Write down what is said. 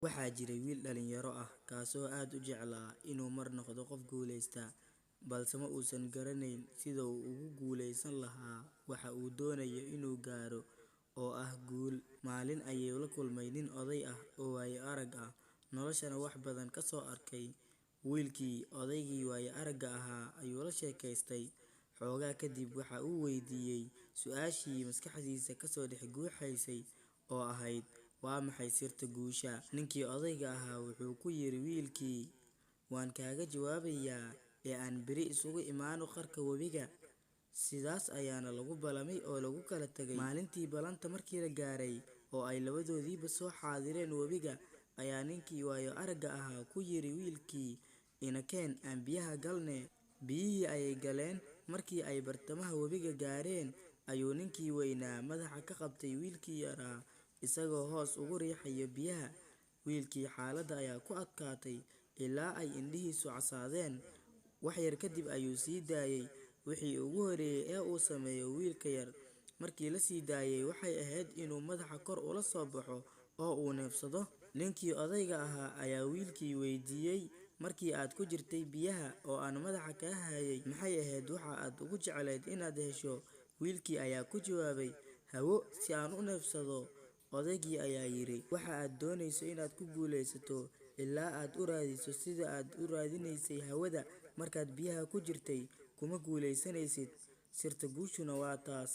Waxaa jiray wiil dhalinyaro ah kaasoo aad u jeclaa inuu mar noqdo qof guuleysta, balse ma uusan garanayn sida uu ugu guuleysan lahaa waxa uu doonayo inuu gaaro oo ah guul. Maalin ayuu la kulmay nin oday ah oo waayo arag ah, noloshana wax badan ka soo arkay. Wiilkii odaygii waayo aragga ahaa ayuu la sheekaystay. Xoogaa kadib waxa uu weydiiyey su'aashii maskaxdiisa kasoo dhex guuxaysay oo ahayd, waa maxay sirta guusha? Ninkii odayga ahaa wuxuu ku yiri wiilkii, waan kaaga jawaabayaa ee aan berri isugu imaano qarka webiga. Sidaas ayaana lagu ballamay oo lagu kala tagay. Maalintii ballanta markii la gaaray oo ay labadoodiiba soo xaadireen webiga, ayaa ninkii waayo aragga ahaa ku yiri wiilkii, ina keen aan biyaha galne. Biyihii ayay galeen. Markii ay bartamaha webiga gaareen ayuu ninkii weynaa madaxa ka qabtay wiilkii yaraa, isagoo hoos ugu riixaya biyaha. Wiilkii xaaladda ayaa ku adkaatay ilaa ay indhihiisu casaadeen. Wax yar kadib ayuu sii daayay. Wixii ugu horreeyay ee uu sameeyo wiilka yar markii la sii daayay waxay ahayd inuu madaxa kor ula soo baxo oo uu neefsado. Ninkii odayga ahaa ayaa wiilkii weydiiyey, markii aad ku jirtay biyaha oo aan madaxa kaa hayay, maxay ahayd waxa aad ugu jeclayd inaad hesho? Wiilkii ayaa ku jawaabay, hawo si aan u neefsado. Odaygii ayaa yiri, waxa aad doonayso inaad ku guuleysato ilaa aad u raadiso sida aad u raadinaysay hawada markaad biyaha ku jirtay, kuma guuleysanaysid. Sirta guushuna waa taas.